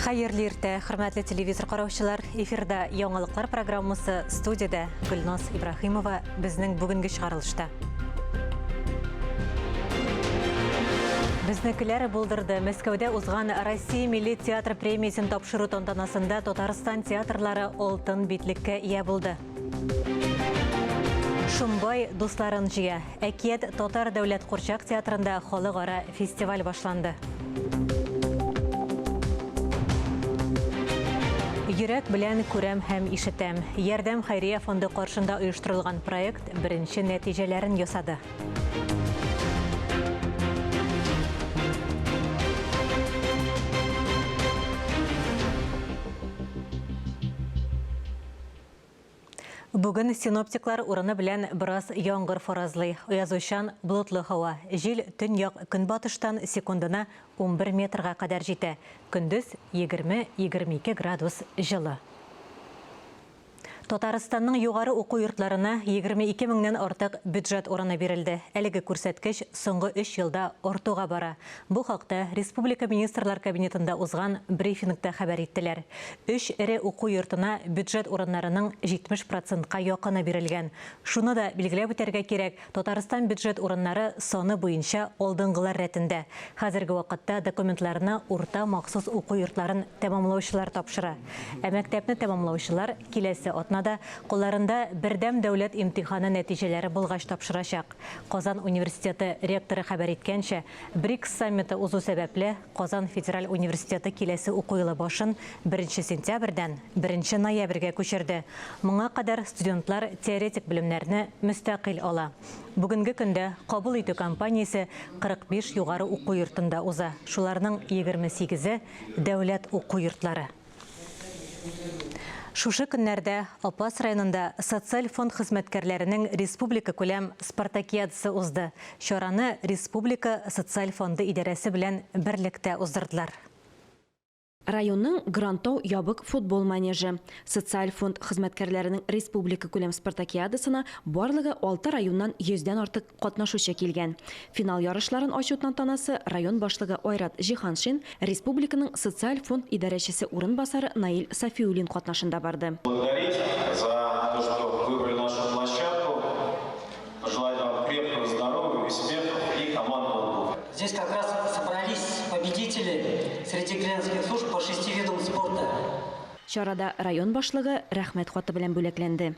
Хәерле иртә, хөрмәтле телевизор караучылар. Эфирда яңалыклар программасы студиядә Гөлназ Ибраһимова безнең бүгенге чыгарылышта. Безнекеләр булдырды. Мәскәүдә узган Россия милли театр премиясен тапшыру тантанасында Татарстан театрлары алтын битлеккә ия булды. Шомбай дусларын җыя. Әкият татар дәүләт курчак театрында халыкара фестиваль башланды. Йөрәк белән күрәм һәм ишетәм. Ярдәм хәйрия фонды каршында оештырылган проект беренче нәтиҗәләрен ясады. Бүген синоптиклар урыны белән бераз яңгыр фаразлый. Аязучан, болытлы һава. Җил төньяк-көнбатыштан секундына 11 метрга кадәр җитә. Көндез 20-22 градус җылы. Татарстанның югары уку йортларына 22 меңнән артык бюджет урыны бирелде. Әлеге күрсәткеч соңгы өч елда артуга бара. Бу хакта республика Министрлар Кабинетында узган брифингта хәбәр иттеләр. Өч эре уку йортына бюджет урыннарының 70 процентка якыны бирелгән. Шуны да билгеләп үтәргә кирәк, Татарстан бюджет урыннары саны буенча алдынгылар рәтендә. Хәзерге вакытта документларны урта махсус уку йортларын тәмамлаучылар тапшыра. Ә мәктәпне тәмамлаучылар киләсе атнада кулларында бердәм дәүләт имтиханы нәтиҗәләре булгач тапшырачак. Казан университеты ректоры хәбәр иткәнчә, БРИКС саммиты узу сәбәпле, Казан федераль университеты киләсе уку елы башын беренче сентябрьдән беренче ноябрьгә күчерде. Моңа кадәр студентлар теоретик белемнәрне мөстәкыйль ала. Бүгенге көндә кабул итү кампаниясе 45 югары уку йортында уза, шуларның 28-е, дәүләт уку йортлары. Шушы көннәрдә Апас районында Социаль фонд хезмәткәрләренең республикакүләм спартакиадасы узды. Чараны Республика Социаль фонды идарәсе белән берлектә уздырдылар. Районның Грантау ябык футбол манежы. Социаль фонд хезмәткәрләренең республикакүләм спартакиадасына барлыгы алты районнан йөздән артык катнашучы килгән. Финал ярышларын ачу тантанасы район башлыгы Айрат Җиһаншин, республиканың Социаль фонд идарәчесе урынбасары Наил Сафиуллин катнашында барды. Благодарить за то, что выбрали нашу площадку. Пожелать вам крепкого здоровья, успехов и командного духа. Здесь как раз собрались победители среди клиентских служб по шести видам спорта. Чарада район башлыгы Рәхмәт хаты белән бүләкләнде.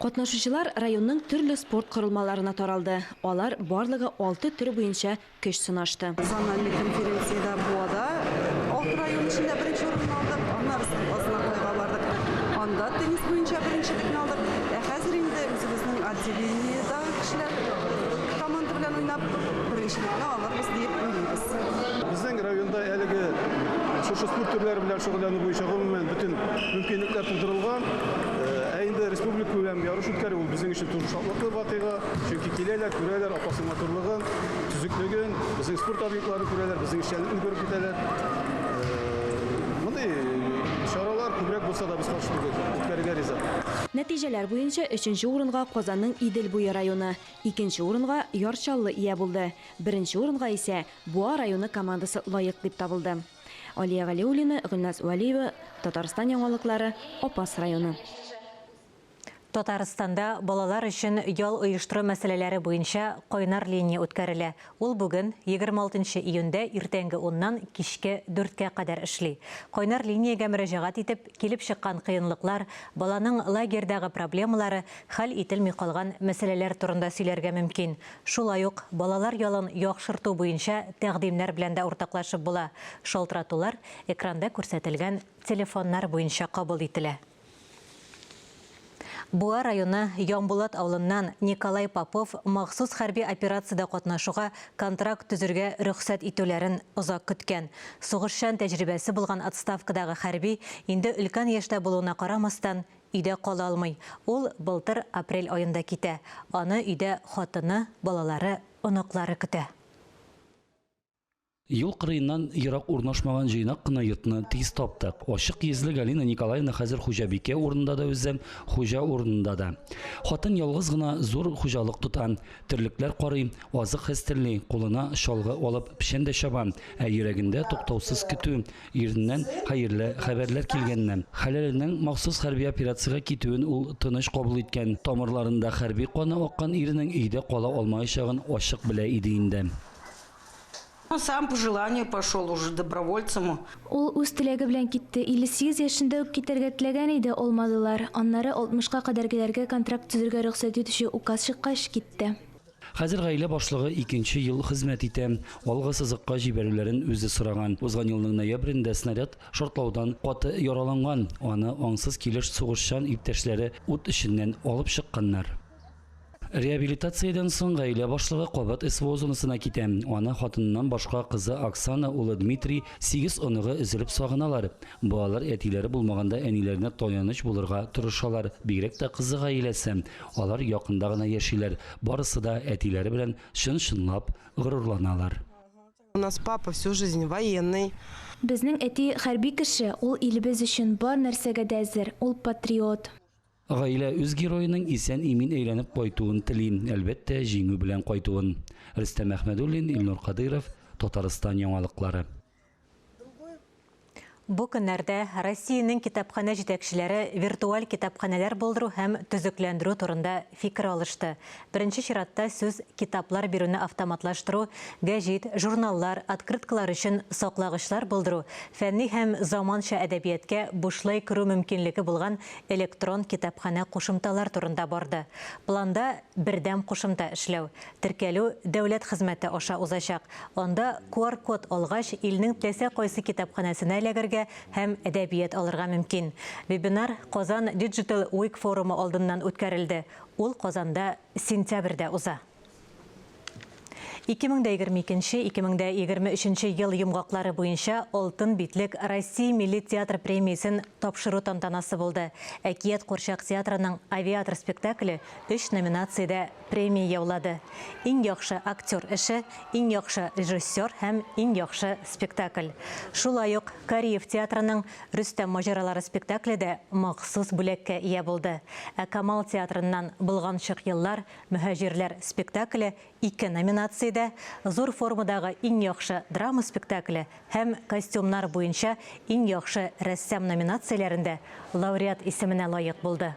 Катнашучылар районның төрле спорт корылмаларына таралды. Алар барлыгы алты төр буенча көч сынашты. Зональный конференциядә Буада алты район эчендә беренче урынны алдык. Аннары соң Азнакайга бардык. Анда теннис буенча беренчелекне алдык. Ә хәзер инде үзебезнең отделениедагы кешеләр команда белән уйнап, беренчелекне алырбыз диеп уйлыйбыз. Безнең районда әлеге шушы спорт төрләре белән шөгыльләнү буенча гомумән бөтен мөмкинлекләр тудырылган. Ә инде республика күләм ярыш үткәрү ул безнең өчен тоже шатлыклы вакыйга, чөнки киләләр, күрәләр Апасның матурлыгын, төзеклеген, безнең спорт объектларын күрәләр, безнең эшчәнлекне күреп китәләр. Мондый чаралар күбрәк булса да без каршы түгел, үткәрергә риза. Нәтиҗәләр буенча өченче урынга Казанның Идел буе районы, икенче урынга Яр Чаллы ия булды, беренче урынга исә Буа районы командасы лаек дип табылды. Алия Галиуллина, Гөлназ Вәлиева, Татарстан яңалыклары, Апас районы. Татарстанда балалар өчен ял оештыру мәсьәләләре буенча кайнар линия үткәрелә. Ул бүген, 26 нчы июньдә иртәнге уннан кичке дүрткә кадәр эшли. Кайнар линиягә мөрәҗәгать итеп, килеп чыккан кыенлыклар, баланың лагерьдагы проблемалары, хәл ителми калган мәсьәләләр турында сөйләргә мөмкин. Шулай ук балалар ялын яхшырту буенча тәкъдимнәр белән дә уртаклашып була. Шалтыратулар экранда күрсәтелгән телефоннар буенча кабул ителә. Буа районы Ямбулат авылыннан Николай Попов махсус хәрби операциядә катнашуга контракт төзергә рөхсәт итүләрен озак көткән. Сугышчан тәҗрибәсе булган отставкадагы хәрби инде өлкән яшьтә булуына карамастан, өйдә кала алмый. Ул былтыр апрель аенда китә. Аны өйдә хатыны, балалары, оныклары көтә. Юл кырыеннан ерак урнашмаган җыйнак кына йортны тиз таптык. Ачык йөзле Галина Николаевна хәзер хуҗабикә урынында да үзе, хуҗа урынында да. Хатын ялгыз гына зур хуҗалык тота, терлекләр карый, азык хәстерли, кулына чалгы алып печән дә чаба, ә йөрәгендә туктаусыз көтү, иреннән хәерле хәбәрләр килгәнне. Хәләленең махсус хәрби операциягә китүен ул тыныч кабул иткән, тамырларында хәрби каны аккан иренең өйдә кала алмаячагын ачык белә иде инде. Он сам по желанию пошел уже добровольцем. Ул үз теләге белән китте. 58 яшендә үк китәргә теләгән иде, алмадылар. Аннары 60 ка кадәргеләргә контракт төзергә рөхсәт итүче указ чыккач, китте. Хәзер гаилә башлыгы икенче ел хезмәт итә. Алгы сызыкка җибәрүләрен үзе сораган. Узган елның ноябрендә снаряд шартлаудан каты яраланган. Аны аңсыз килеш сугышчан иптәшләре ут эченнән алып чыкканнар. Реабилитациядән соң гаилә башлыгы кабат СВО зонасына китә. Аны хатыныннан башка кызы Оксана, улы Дмитрий, сигез оныгы өзелеп сагыналар. Балалар әтиләре булмаганда әниләренә таяныч булырга тырышалар, бигрәк тә кызы гаиләсе. Алар якында гына яшиләр, барысы да әтиләре белән чын-чынлап горурланалар. У нас папа всю жизнь военный. Безнең әти хәрби кеше, ул илебез өчен бар нәрсәгә дә әзер, ул патриот. Гаилә үз героеның исән-имин әйләнеп кайтуын тели, әлбәттә, җиңү белән кайтуын. Рөстәм Әхмәдуллин, Илнур Кадыйров, Татарстан яңалыклары. Бу көннәрдә Россиянең китапханә җитәкчеләре виртуаль китапханәләр булдыру һәм төзекләндерү турында фикер алышты. Беренче чиратта сүз китаплар бирүне автоматлаштыру, гәҗит, журналлар, открыткалар өчен саклагычлар булдыру, фәнни һәм заманча әдәбияткә бушлай керү мөмкинлеге булган электрон китапханә кушымталар турында барды. Планда, бердәм кушымта эшләү. Теркәлү дәүләт хезмәте аша узачак. Анда QR-код алгач, илнең теләсә кайсы китапханәсенә эләгергә һәм әдәбият алырга мөмкин. Вебинар Казан Digital Week форумы алдыннан үткәрелде. Ул Казанда сентябрьдә уза. 2022-2023 ел йомгаклары буенча Алтын битлек Россия милли театр премиясен тапшыру тантанасы булды. Әкият курчак театрының Авиатор спектакле өч номинациядә премия яулады. Иң яхшы актер эше, иң яхшы режиссер һәм иң яхшы спектакль. Шулай ук Кариев театрының Рөстәм маҗаралары спектакле дә махсус бүләккә ия булды. Ә Камал театрыннан Болганчык еллар, Мөһаҗирләр спектакле ике номинациядә, Зур формадагы иң яхшы драма спектакле һәм Костюмнар буенча иң яхшы рәссам номинацияләрендә лауреат исеменә лаек булды.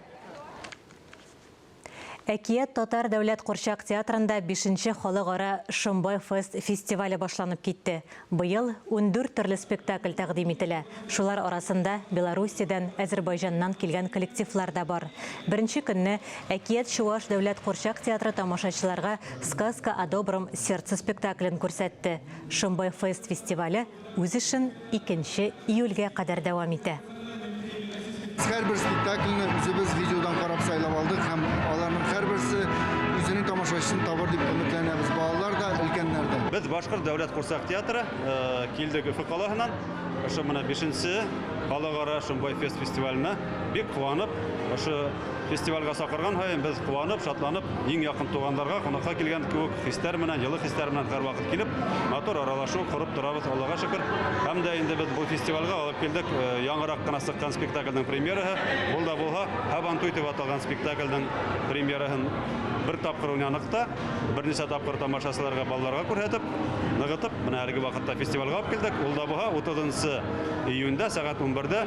Әкият татар дәүләт курчак театрында бишенче халыкара Шомбай фест фестивале башланып китте. Быел 14 төрле спектакль тәкъдим ителә. Шулар арасында Белоруссиядән, Әзербайҗаннан килгән коллективлар да бар. Беренче көнне Әкият чуаш дәүләт курчак театры тамашачыларга Сказка о добром сердце спектаклен күрсәтте. Шомбай фест фестивале үз эшен икенче июльгә кадәр дәвам итә. Һәрбер спектакльне үзебез видеодан карап сайлап алдык һәм аларның һәрберсе үзенең тамашачысын табыр дип өметләнәбез, балалар да, өлкәннәр дә. Без Башкорт дәүләт курчак театры, килдек Өфе калаһыннан. Ошо менә бишенче халыкара Шомбай фест фестиваленә бик куанып, ошо фестивальгә чакырган һаен без куанып, шатланып, иң якын туганнарга кунакка килгән кебек хисләр белән, җылы хисләр белән һәрвакыт килеп, матур аралашу корып торабыз, Аллага шөкер. Һәм дә инде без бу фестивальгә алып килдек яңарак кына чыккан спектакльнең премьераһы. Ул да булһа, Һабантуй дип аталган спектакльнең премьераһын бер тапкыр уйнадык та, берничә тапкыр тамашачыларга, балаларга күрсәтеп, ныгытып, менә әлеге вакытта фестивальгә алып килдек. Ул да булһа 30 июньдә сәгать 11дә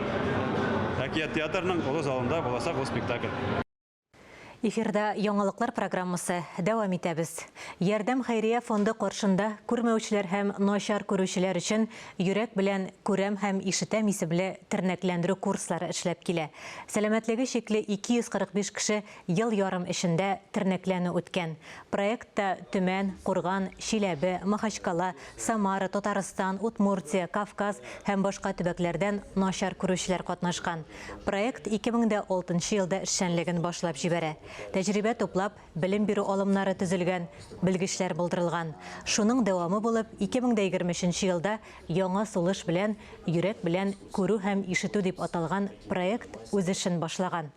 Әкият театрының олы залында булачак ул спектакль. Эфирда яңалыклар программасы дәвам итәбез. Ярдәм хәйрия фонды каршында күрмәүчеләр һәм начар күрүчеләр өчен Йөрәк белән күрәм һәм ишетәм исемле тернәкләндерү курслары эшләп килә. Сәламәтлеге чикле 245 кеше ел ярым эчендә тернәкләнү үткән. Проектта Төмән, Курган, Чиләбе, Махачкала, Самара, Татарстан, Удмуртия, Кавказ һәм башка төбәкләрдән начар күрүчеләр катнашкан. Проект 2006 елда эшчәнлеген башлап җибәрә. Тәҗрибә туплап, белем бирү алымнары төзелгән, белгечләр булдырылган. Шуның дәвамы булып, 2023 елда Яңа сулыш белән Йөрәк белән күрү һәм ишетү дип аталган проект үз эшен башлаган.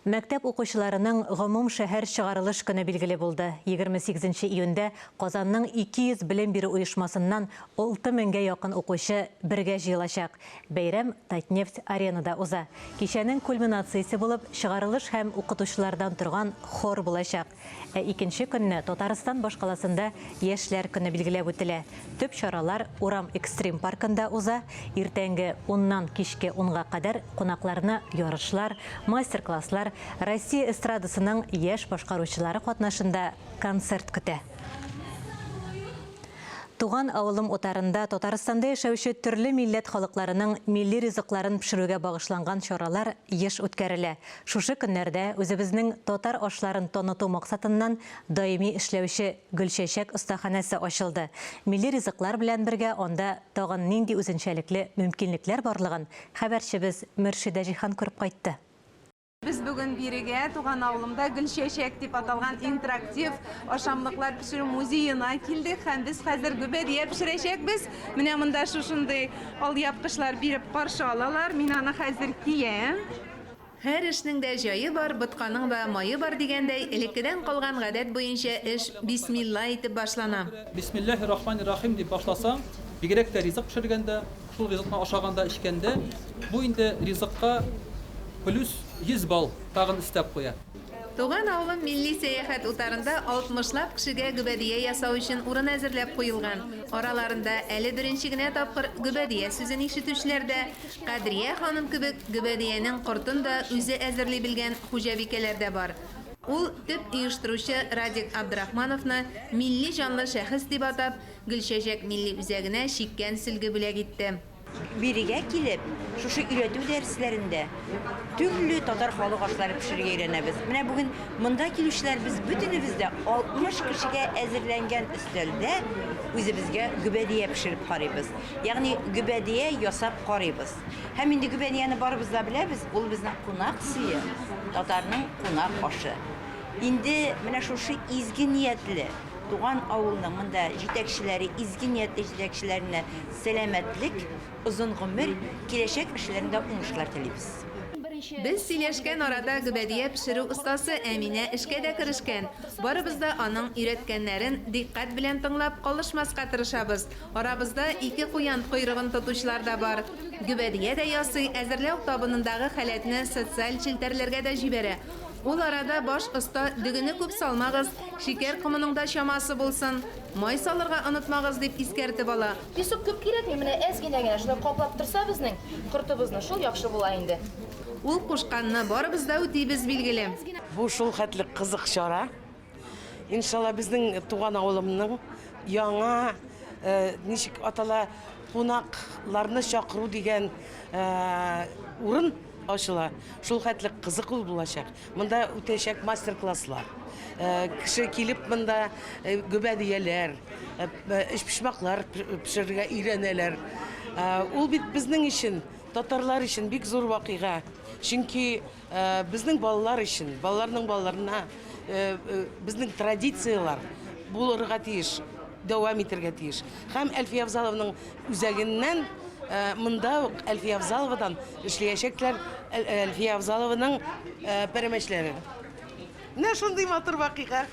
Мәктәп укучыларының гомум шәһәр чыгарылыш көне билгеле булды. 28 нче июньдә Казанның 200 белем бирү оешмасыннан 6 меңгә якын укучы бергә җыелачак. Бәйрәм Татнефть Аренада уза. Кичәнең кульминациясе булып чыгарылыш һәм укытучылардан торган хор булачак. Ә икенче көнне Татарстан башкаласында Яшьләр көне билгеләп үтелә. Төп чаралар Урам экстрим паркында уза. Иртәнге уннан кичке унга кадәр кунакларны ярышлар, мастер-класслар, Россия эстрадасының яшь башкаручылары катнашында концерт көтә. Туган авылым утарында Татарстанда яшәүче төрле милләт халыкларының милли ризыкларын пешерүгә багышланган чаралар еш үткәрелә. Шушы көннәрдә үзебезнең татар ашларын таныту максатыннан даими эшләүче Гөлчәчәк остаханәсе ачылды. Милли ризыклар белән бергә анда тагын нинди үзенчәлекле мөмкинлекләр барлыгын хәбәрчебез Мөршидә Җиһан күреп кайтты. Без бүген бирегә туган авылымда Гөлчәчәк дип аталган интерактив ашамлыклар пешерү музеена килдек һәм без хәзер гөбәдия пешерәчәкбез. Менә монда шушындый алъяпкычлар биреп каршы алалар. Мин аны хәзер киям. Һәр эшнең дә җае бар, ботканың да мае бар дигәндәй, элеккедән калган гадәт буенча эш бисмилла әйтеп башлана. Бисмиллаһир-рахманир-рахим дип башласаң, бигрәк тә ризык пешергәндә, Шул ризыкны ашаганда, эчкәндә, бу инде ризыкка плюс 100 балл тагын өстәп куя. Туган авылым милли сәяхәт утарында алтмышлап кешегә гөбәдия ясау өчен урын әзерләп куелган. Араларында әле беренче генә тапкыр гөбәдия сүзен ишетүчеләр дә, Кадрия ханым кебек гөбәдиянең кортын да үзе әзерли белгән хуҗабикәләр дә бар. Ул төп оештыручы Радик Абдрахмановны милли җанлы шәхес дип атап, Гөлчәчәк милли үзәгенә чиккән сөлге бүләк итте. Бирегә килеп, шушы өйрәтү дәресләрендә төрле татар халык ашлары пешерергә өйрәнәбез. Менә бүген монда килүчеләр без бөтенебез дә 60 кешегә әзерләнгән өстәлдә үзебезгә гөбәдия пешереп карыйбыз. Ягъни гөбәдия ясап карыйбыз. Һәм инде гөбәдияне барыбыз да беләбез, ул безнең кунак сые, татарның кунак ашы. Инде менә шушы изге ниятле Туган авылның монда җитәкчеләре, изге ниятле җитәкчеләренә сәламәтлек, озын гомер, киләчәк эшләрендә уңышлар телибез. Без сөйләшкән арада гөбәдия пешерү остасы Әминә эшкә дә керешкән. Барыбыз да аның өйрәткәннәрен дикъкать белән тыңлап, калышмаска тырышабыз. Арабызда ике куян койрыгын тотучылар да бар. Гөбәдия дә ясый, әзерләү табынындагы халәтне социаль челтәрләргә дә җибәрә. Ул арада баш оста, Дөгене күп салмагыз, шикәр комының да чамасы булсын, май салырга онытмагыз, дип искәртеп ала. Песок күп кирәкми, менә әз генә генә шулай каплап торса безнең кортыбызны, шул яхшы була инде. Ул кушканны барыбыз да үтибез, билгеле. Бу шул хәтле кызык чара. Иншалла, безнең туган авылымның яңа, ничек атала, кунакларны чакыру дигән урын ачыла. Шул хәтле кызык ул булачак. Монда үтәчәк мастер-класслар. Кеше килеп монда гөбәдияләр, өчпочмаклар пешерергә өйрәнәләр. Ул бит безнең өчен, татарлар өчен бик зур вакыйга. Чөнки Безнең балалар өчен, балаларның балаларына безнең традицияләр булырга тиеш, дәвам итәргә тиеш. Һәм Әлфия Авзалованың үзәгеннән монда ук Әлфия Авзаловадан эшләячәкләр Әлфия Авзалованың пәрәмәчләре. Менә шундый матур вакыйга.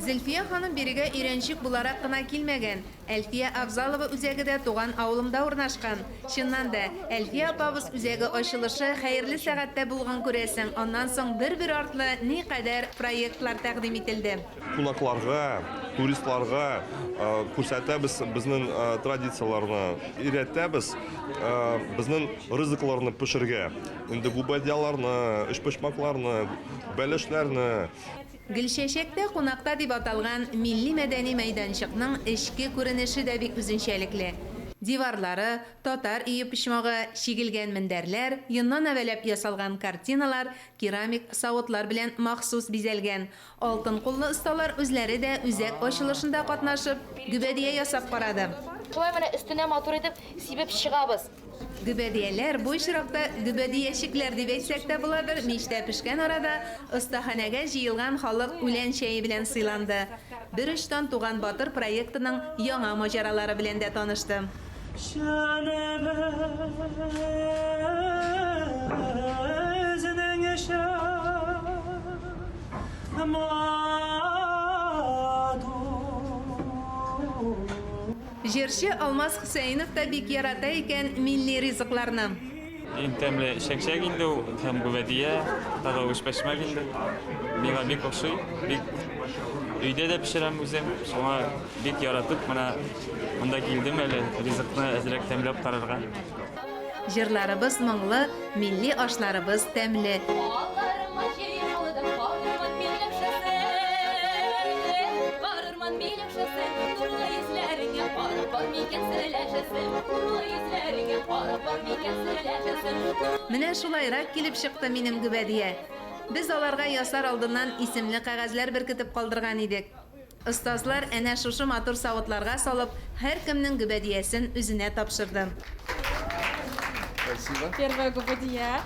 Зөлфия ханым бирегә өйрәнчек буларак кына килмәгән. Әлфия Авзалова үзәге дә туган авылымда урнашкан. Чыннан да, Әлфия апабыз үзәге ачылышы хәерле сәгатьтә булган күрәсең, аннан соң бер-бер артлы никадәр проектлар тәкъдим ителде. Кунакларга, туристларга күрсәтәбез безнең традицияләрне, өйрәтәбез безнең ризыкларны пешергә. Инде губадияларны, өчпочмакларны, бәлешләрне. Гөлчәчәктә кунакта дип аталган милли-мәдәни мәйданчыкның эчке күренеше дә бик үзенчәлекле. Диварлары, татар өе почмагы, чигелгән мендәрләр, йоннан әвәләп ясалган картиналар, керамик савытлар белән махсус бизәлгән. Алтын куллы осталар үзләре дә үзәк ачылышында катнашып, гөбәдия ясап карады. Шулай менә өстенә матур итеп сибеп чыгабыз. Гөбәдияләр, бу очракта гөбәдиячекләр дип әйтсәк тә буладыр, мичтә пешкән арада остаханәгә җыелган халык үлән чәе белән сыйланды. Бер очтан туган батыр проектының яңа маҗаралары белән дә танышты. Чәнебезнең эше Җырчы Алмаз Хөсәенов та бик ярата икән милли ризыкларны. Иң тәмле чәкчәк инде ул һәм гөбәдия, тагы өчпочмак инде. Миңа бик ошый, бик өйдә дә пешерәм үзем. Шуңа бик яратып менә монда килдем әле ризыкны әзрәк тәмләп карарга. Җырларыбыз моңлы, милли ашларыбыз тәмле. Алларыма җыелдым, карырман миләүшәсен, карырман миләүшәсен, нурлы йөзләреңә карап бар микән серләшәсем, нурлы йөзләреңә карап бар микән серләшәсем. Менә шулайрак килеп чыкты минем гөбәдия. Без аларга ясар алдыннан исемле кәгазьләр беркетеп калдырган идек. Остазлар әнә шушы матур савытларга салып, һәркемнең гөбәдиясен үзенә тапшырды. Спасибо. Первая гөбәдия.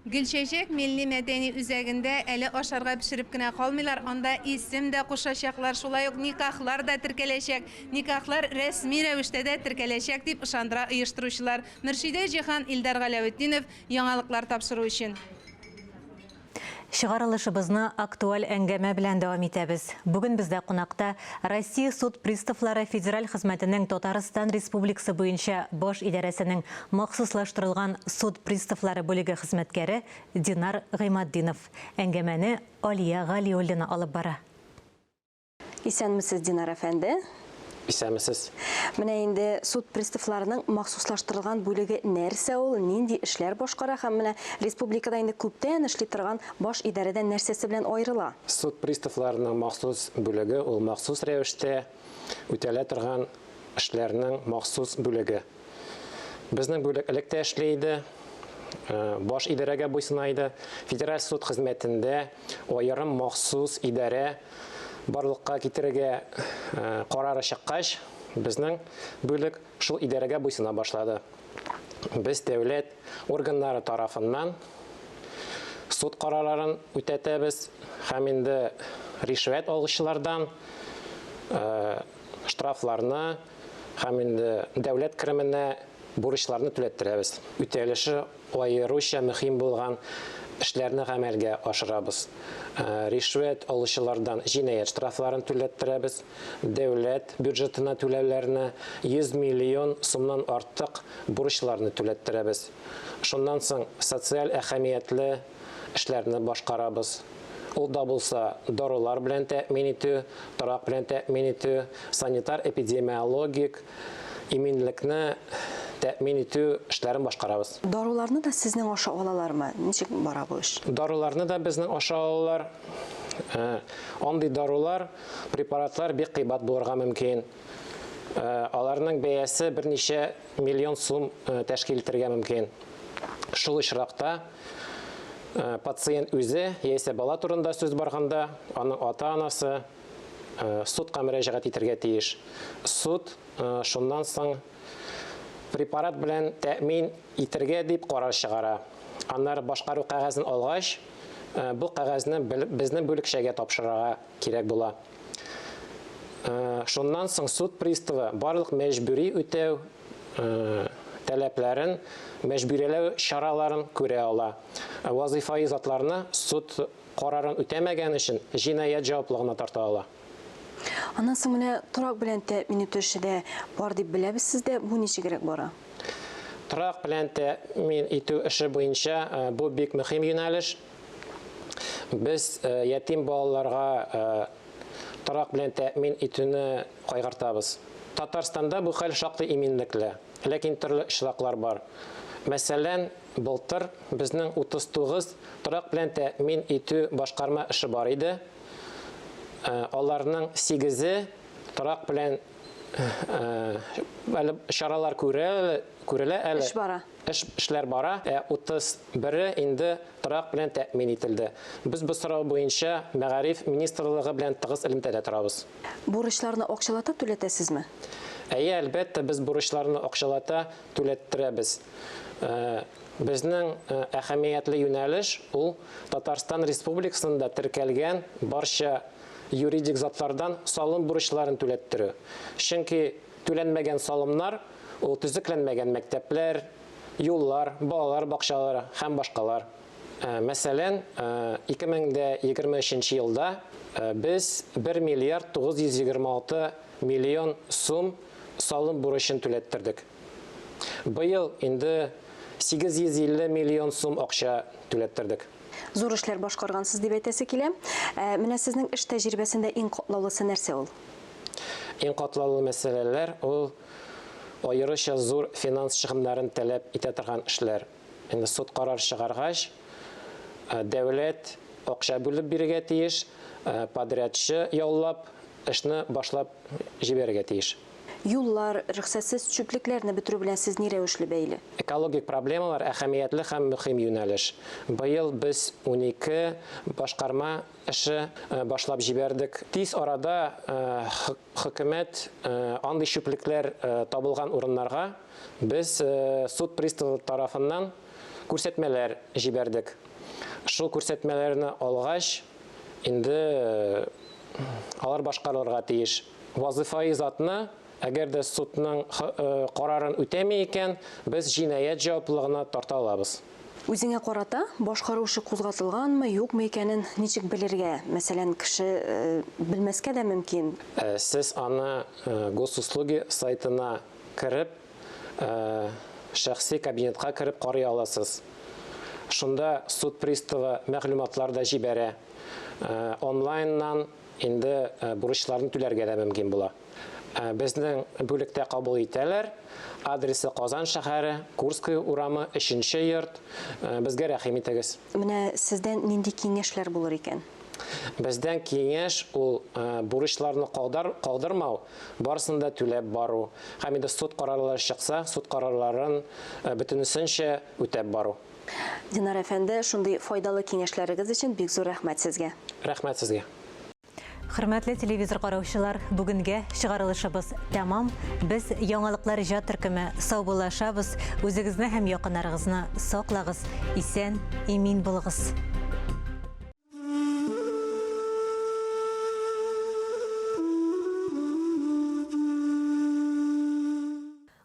Гөлчәчәк милли-мәдәни үзәгендә әле ашарга пешереп кенә калмыйлар, анда исем дә кушачаклар, шулай ук никахлар да теркәләчәк. Никахлар рәсми рәвештә дә теркәләчәк, дип ышандыра оештыручылар. Мөршидә Җиһан, Илдар Галәветдинов, Яңалыклар тапшыру өчен. Чыгарылышыбызны актуаль әңгәмә белән дәвам итәбез. Бүген бездә кунакта Россия суд приставлары федераль хезмәтенең Татарстан Республикасы буенча баш идарәсенең махсуслаштырылган суд приставлары бүлеге хезмәткәре Динар Гыйматдинов. Әңгәмәне Алия Галиуллина алып бара. Исәнмесез, Динар әфәнде. Исәнмесез. Менә инде суд приставларының махсуслаштырылган бүлеге нәрсә ул, нинди эшләр башкара һәм менә республикада инде күптән эшли торган баш идарәдән нәрсәсе белән аерыла? Суд приставларының махсус бүлеге ул махсус рәвештә үтәлә торган эшләрнең махсус бүлеге. Безнең бүлек элек тә эшли иде, баш идарәгә буйсына иде. Федераль суд хезмәтендә аерым махсус идарә барлыкка китерергә карары чыккач, безнең бүлек шул идарәгә буйсына башлады. Без дәүләт органнары тарафыннан суд карарларын үтәтәбез һәм инде ришвәт алучылардан штрафларны һәм инде дәүләт кеременә бурычларны түләттерәбез. Үтәлеше аеруча мөһим булган эшләрне гамәлгә ашырабыз. Ришвәт алучылардан җинаять штрафларын түләттерәбез, дәүләт бюджетына түләүләрне 100 миллион сумнан артык бурычларны түләттерәбез. Шуннан соң социаль әһәмиятле эшләрне башкарабыз. Ул да булса дарулар белән тәэмин итү, торак белән тәэмин итү, санитар-эпидемиологик иминлекне тәэмин итү эшләрен башкарабыз. Даруларны да сезнең аша алалармы? Ничек бара бу эш? Даруларны да безнең аша алалар. Андый дарулар, препаратлар бик кыйбат булырга мөмкин. Аларның бәясе берничә миллион сум тәшкил итәргә мөмкин. Шул очракта пациент үзе яисә бала турында сүз барганда, аның ата-анасы судка мөрәҗәгать итәргә тиеш. Суд шуннан соң препарат белән тәэмин итәргә дип карар чыгара. Аннары башкару кәгазен алгач, бу кәгазьне безнең бүлекчәгә тапшырырга кирәк була. Шуннан соң суд приставы барлык мәҗбүри үтәү таләпләрен, мәҗбүриләү чараларын күрә ала. Вазыйфаи затларны суд карарын үтәмәгән өчен җинаять җаваплыгына тарта ала. Аннан соң менә торак белән тәэмин итү эше дә бар дип беләбез сездә. Бу ничегрәк бара? Торак белән тәэмин итү эше буенча бу бик мөһим юнәлеш. Без ятим балаларга торак белән тәэмин итүне кайгыртабыз. Татарстанда бу хәл шактый иминлекле, ләкин төрле очраклар бар. Мәсәлән, былтыр безнең 39 торак белән тәэмин итү башкарма эше бар иде. Аларның 8-е торак белән әле чаралар күрелә әле. Эш бара. Эшләр бара, ә 31-е инде торак белән тәэмин ителде. Без бу сорау буенча Мәгариф министрлыгы белән тыгыз элемтәдә торабыз. Бурычларны акчалата түләтәсезме? Әйе, әлбәттә, без бурычларны акчалата түләттерәбез. Безнең әһәмиятле юнәлеш ул Татарстан Республикасында теркәлгән барча юридик затлардан салым бурычларын түләттерү. Чөнки түләнмәгән салымнар Ул төзекләнмәгән мәктәпләр, юллар, балалар бакчалары һәм башкалар. Мәсәлән, 2023 нче елда без 1 миллиард 926 миллион сум салым бурычын түләттердек. Быел инде 850 миллион сум акча түләттердек. Зур эшләр башкаргансыз дип әйтәсе килә. Ә менә сезнең эш тәҗрибәсендә иң катлаулысы нәрсә ул? Иң катлаулы мәсьәләләр ул аеруча зур финанс чыгымнарын таләп итә торган эшләр. Инде суд карар чыгаргач, дәүләт акча бүлеп бирергә тиеш, подрядчы яллап, эшне башлап җибәрергә тиеш. Юллар, рөхсәтсез чүплекләрне бетерү белән сез ни рәвешле бәйле? Экологик проблемалар, әһәмиятле һәм мөһим юнәлеш. Быел без 12 башкарма эше башлап җибәрдек. Тиз арада хөкүмәт андый чүплекләр табылган урыннарга Без суд приставы тарафыннан күрсәтмәләр җибәрдек. Шул күрсәтмәләрне алгач, инде алар башкарылырга тиеш. Вазыйфаи затны, әгәр дә судның карарын үтәми икән, без җинаять җаваплылыгына тарта алабыз. Үзеңә карата башкару эше кузгатылганмы, юкмы икәнен ничек белергә? Мәсәлән, кеше белмәскә дә мөмкин. Сез аны Госуслуги сайтына кереп, шәхси кабинетка кереп карый аласыз. Шунда суд приставы мәгълүматлар да җибәрә. Онлайннан инде бурычларны түләргә дә мөмкин була. Безнең бүлектә кабул итәләр. Адресы Казан шәһәре, Курская урамы, өченче йорт. Безгә рәхим итегез. Менә сездән нинди киңәшләр булыр икән? Бездән киңәш ул бурычларны калдырмау, барысын да түләп бару. Һәм инде суд карарлары чыкса, суд карарларын бөтенесенчә үтәп бару. Динар әфәнде, шундый файдалы киңәшләрегез өчен бик зур рәхмәт сезгә. Рәхмәт сезгә. Хөрмәтле телевизор караучылар, бүгенгә чыгарылышыбыз тәмам. Без яңалыклар иҗат төркеме саубуллашабыз. Үзегезне һәм якыннарыгызны саклагыз, исән, имин булыгыз.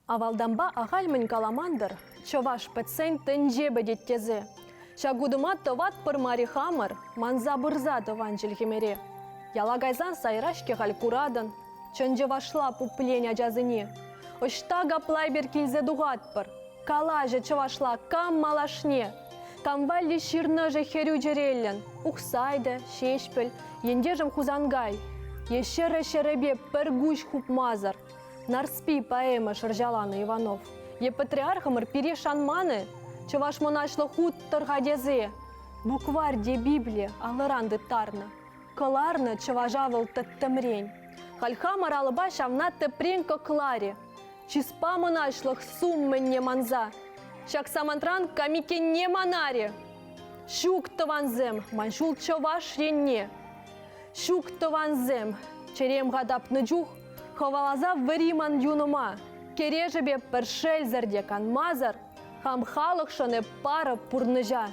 Авалтанпа ахаль мӗн каламан-тӑр, чӑваш пӗтсен тӗнче пӗтет тесе. Ҫак утӑма тӑватпӑр мар-и хамӑр, манса пырса тӑван чӗлхемӗре. Яла кайсан сайра-ҫке халь куратӑн, чӑн чӑвашла пуплен ачасене. Ӑҫта капла эпир килсе тухатпӑр? Калаҫӗ чӑвашла кам малашне? Кам валли ҫырнӑ-ши хӗрӳ чӗреллӗн? Ухсай та, Ҫеҫпӗл, ентешӗм Хусанкай. Е ҫӗрӗ-ҫӗрӗпе пӗр куҫ хупмасӑр Нарспи поэма шӑрҫаланӑ Иванов. Е патриархӑмӑр пире шанман-и? Чӑваш мӑнаҫлӑ хут тӑр-ха тесе. Букварь те Библи алӑран тыттарнӑ. Кӑларнӑ чӑваша вӑл тӗттӗмрен. Халь хамӑр алӑпа ҫавна тӗпрен кӑкларӗ. Чыспа мӑнаҫлӑх сум мӗнне манса. Ҫак самантран камикенне манарӗ. Ҫук, тӑвансем, ман ҫул чӑваш енне. Ҫук, тӑвансем, чӗрем-ха тапнӑ чух хӑваласа вӗри ман юнӑма. Кӗрешӗпе пӗр шелсӗр те канмасӑр хам халӑхшӑн эп парӑп пурнӑҫа.